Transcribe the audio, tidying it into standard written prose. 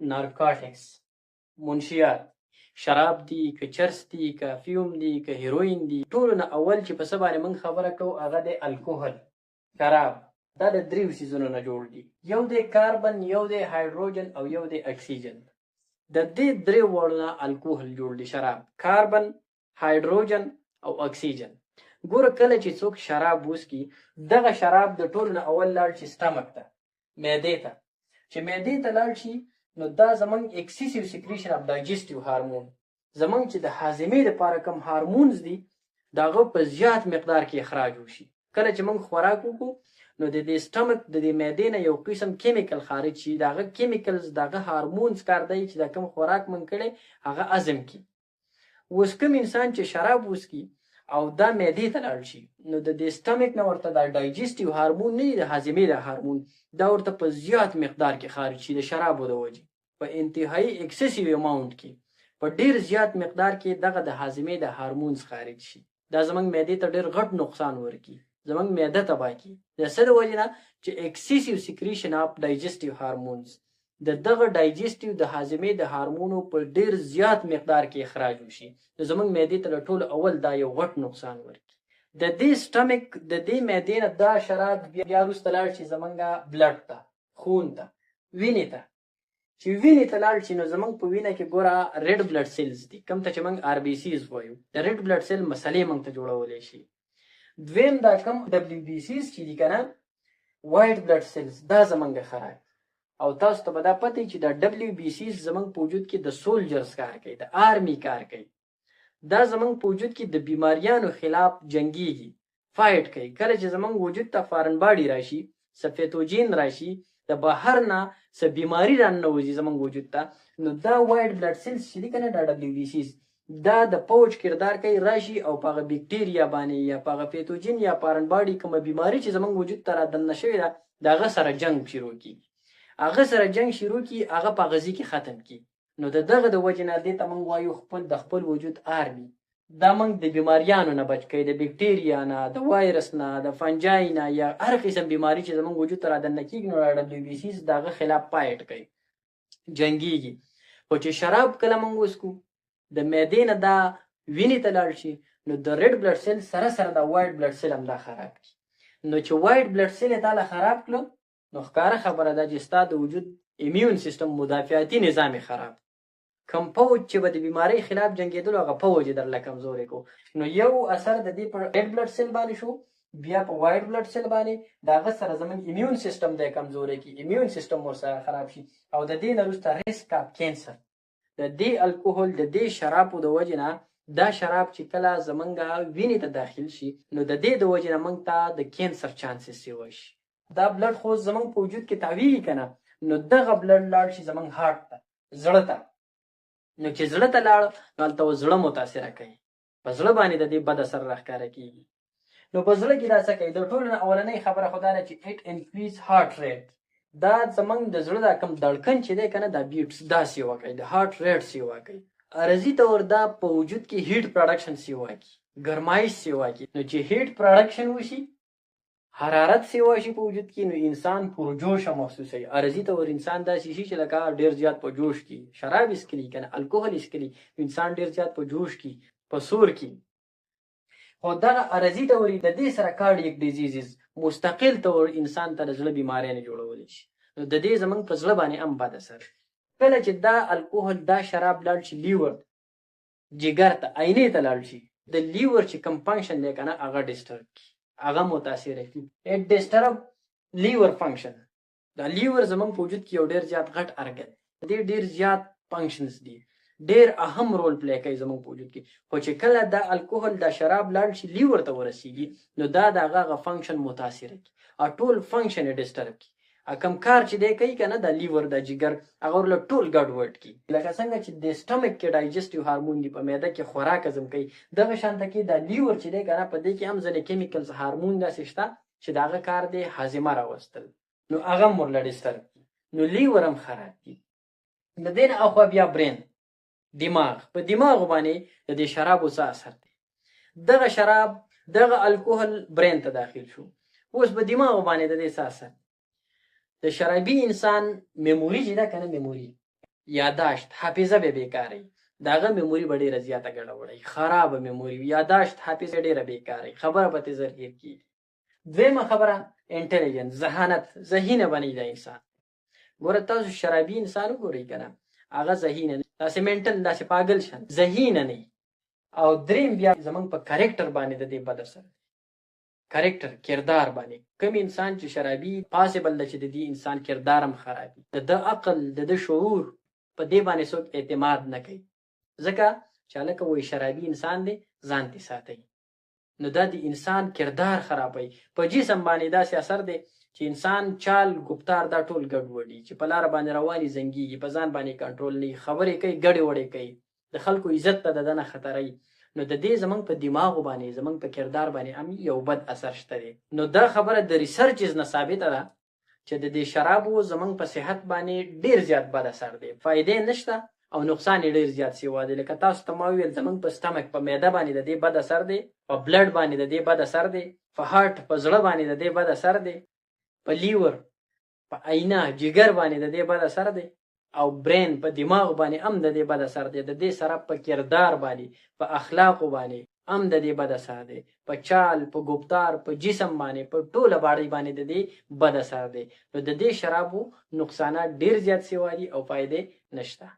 نارکاټکس، منشیات، شراب دي که چرس دي که افیوم دي که هیروین دي، ټولو نه اول چې په څه باندې موږ خبره کوو هغه دی الکوهل، شراب. دا د دریو څیزونو نه جوړ دي، یو دی کاربن، یو دی هایدروجن او یو دی اکسیجن. د دې دریو واړو نه الکوهل جوړ دي، شراب، کاربن، هایدروجن او اکسیجن. ګوره کله چې څوک شراب وڅکي، دغه شراب د ټولو نه اول لاړ شي stomach ته، معدې ته. چې معدې ته لاړ شي نو دا زمونږ excessive secretion of digestive hormone، زمونږ چې د هاضمې لپاره کوم hormones دي د هغه په زیات مقدار کې اخراج وشي. کله چې موږ خوراک وکړو نو د دې stomach، د دې معدې نه یو قسم chemical خارج شي، د هغه chemicals، د هغه hormones کار دی چې دا کوم خوراک موږ کړی هغه هضم کړي. اوس کوم انسان چې شراب وڅکي او دا معدې ته لاړ شي نو د دې stomach نه ورته دا digestive hormone نه دی، د هاضمې د هارمون، دا ورته په زیات مقدار کې خارج شي د شرابو د وجې، په انتهایی excessive amount کې، په ډیر زیات مقدار کې دغه د هاضمې د hormones خارج شي. دا زمونږ معدې ته ډیر غټ نقصان ورکي، زمونږ معده تباه کړي. د څه د وجې نه چې excessive secretion of digestive hormones، د دغه digestive د هاضمې د هارمونو په ډیر زیات مقدار کې اخراج وشي، نو زمونږ معدې ته له ټولو اول دا یو غټ نقصان ورکړي. د دې stomach، د دې معدې نه دا شراب بیا وروسته لاړ شي زمونږ blood ته، خون ته، وینې ته. چې وینې ته لاړ شي نو زمونږ په وینه کې ګوره red blood cells دي، کوم ته چې موږ RBCs وایو. د red blood cell مسلې موږ ته جوړولی شي. دویم دا کوم WBCs چې دي که نه، white blood cells، دا زمونږ خراب. او تاسو ته به دا پته چې دا WBCs زمونږ په وجود کې د soldiers کار کوي، د army کار کوي. دا زمونږ په وجود کې د بیماریانو خلاف جنګیږي، fight کوي. کله چې زمونږ وجود ته foreign body راشي، څه pathogen راشي، د بهر نه څه بیماری راننوځي زمونږ وجود ته، نو دا white blood cells چې دي که نه، دا WBCs، دا د پوج کردار کوي، راشي او په هغه بیکټیریا باندې یا په هغه pathogen یا foreign body کومه بیماری چې زمونږ وجود ته را دننه شوې ده، د هغه سره جنګ شروع کړي، هغه سره جنګ شروع کړي، هغه په هغه ځای کې ختم کړي. نو د دغه د وجې نه دې ته موږ وایو خپل د خپل وجود army. دا موږ د بیماریانو نه بچ کوي، د بیکټیریا نه، د وایرس نه، د fungi نه، یا هر قسم بیماری چې زموږ وجود ته را دننه کېږي نو WBCs د هغه خلاف fight کوي، جنګیږي. خو چې شراب کله موږ وڅکو د معدې نه دا وینې ته لاړ شي نو د red blood cell سره سره دا white blood cell هم دا خراب کړي. نو چې white blood cell یې تاله خراب کړو نو ښکاره خبره ده چې ستا د وجود immune system، مدافعتي نظام یې خراب. کوم پوج چې به د بیمارۍ خلاف جنګېدلو هغه پوج یې درله کمزوری کو. نو یو اثر د دې په red blood cell باندې شو، بیا په white blood cell باندې، د هغه سره زموږ immune system دی کمزوری کړي، immune system ورسره خراب شي. او د دې نه وروسته risk of cancer، د دې الکوهول، د دې شرابو د وجې نه، دا شراب چې کله زمونږ وینې ته داخل شي نو د دې د وجې نه موږ ته د cancer chances سیوا شي. دا blood خو زمونږ په وجود کې تاویږي که نه، نو دغه blood لاړ شي زمونږ heart ته، زړه ته. نو چې زړه ته لاړ نو هلته اوس زړه متاثره کوي، په زړه باندې د دې بد اثر راښکاره کېږي. نو په زړه کې دا څه کوي؟ د ټولو نه اولنۍ خبره خو دا ده چې it increase heart rate. دا زمونږ د زړه دا کوم دړکن چې دی که نه، دا beats دا سیوا کوي، د heart rate سیوا کوي. عرضي طور دا په وجود کې heat production سیوا کوي، ګرمایش سیوا کوي. نو چې heat production وشي، حرارت سیوا شي په وجود کې، نو انسان پرجوشه محسوسوي. عرضي طور انسان داسې شي چې لکه ډېر زیات په جوش کې، شراب یې څکلي که نه، الکوهل یې څکلي، انسان ډېر زیات په جوش کې، په سور کې. خو دغه عرضي طور د دې سره cardiac diseases مستقل طور انسان ته د زړه بیماریانې جوړولی شي. نو د دې زمونږ په زړه باندې هم بد اثر. کله چې دا الکوهل، دا شراب لاړ شي liver، جګر ته، آینې ته لاړ شي، د liver چې کوم function دی که نه هغه disturb کړي، هغه متاثره کړي، it disturb liver function. دا liver زمونږ په وجود کې یو ډېر زیات غټ ارګن دی، ډېر زیات functions دي، ډېر اهم role play کوي زمونږ په وجود کې. خو چې کله دا الکوهل، دا شراب لاړ شي liver ته ورسیږي نو دا د هغه هغه function متاثره کړي او ټول function یې disturb کړي. کوم کار چې دی کوي که نه، دا liver، دا جګر، هغه ورله ټول ګډوډ کړي. لکه څنګه چې د stomach کې digestive hormone دي، په معده کې خوراک هضم کوي، دغه شانته کې دا liver چې دی که نه، په دې کې هم ځینې chemicals، hormone داسې شته چې د هغه کار دی هاضمه راوستل، نو هغه هم ورله disturb کړي، نو liver هم خراب کړي. د دې نه اخوا بیا brain، دماغ، په دماغ باندې د دې شرابو څه اثر دی؟ دغه شراب، دغه الکوهل brain ته داخل شو، اوس په دماغ باندې د دې څه اثر؟ د شرابي انسان memory چې ده که نه، memory یاداشت، حافظه به بیکاره وي، د هغه میموري به ډېره زیاته ګډوډه وي، خرابه میموري وي، یاداشت، حافظه ډېره بیکاره وي، خبره به ترې زر هېر کېږي. دویمه خبره انټیلیجنس، ذهانت، ذهینه به نه وي دا انسان. ګوره تاسو شرابي انسان وګورئ که نه، هغه ذهینه نه، داسې منټل، داسې پاګل شان، ذهینه نه وي. او دریم بیا زمونږ په کریکټر باندې د دې بد اثر دی، کریکټر، کردار باندې. کوم انسان چې شرابي، پاسبل ده چې د دې انسان کردار هم خراب وي، د ده عقل، د ده شعور، په دې باندې څوک اعتماد نه کوي، ځکه چې هلکه وایي شرابي انسان دی، ځان ترې ساتئ. نو دا د انسان کردار خرابوي. په جسم باندې داسې اثر دی چې انسان چال، ګفتار دا ټول ګډوډي، چې په لاره باندې رواني زنګیږي، په ځان باندې کنټرول نه وي، خبرې کوي ګډې وډې کوي، د خلکو عزت ته د ده نه خطروي. نو د دې زمونږ په دماغو باندې، زمونږ په کردار باندې هم یو بد اثر شته دی. نو دا خبره د ریسرچز نه ثابته ده چې د دې شرابو زمونږ په صحت باندې ډیر زیات بد اثر دی، فایدې نشته او نقصان یې ډیر زیات سیوا دی. لکه تاسو ته ما وویل، زمونږ په سټمک، په معده باندې د دې بد اثر دی، په بلډ باندې د دې بد اثر دی، په هارت، په زړه باندې د دې بد اثر دی، په لیور، په آینه، جګر باندې د دې بد اثر دی، او برین، په دماغ باندې هم د دې بد اثر دی. د دې سره په کردار باندې، په اخلاقو باندې هم د دې بد اثر دی، په چال، په ګفتار، په جسم باندې، په ټوله باډۍ باندې د دې بد اثر دی. نو د دې شرابو نقصانات ډیر زیات سیوا دي او فایدې نشته.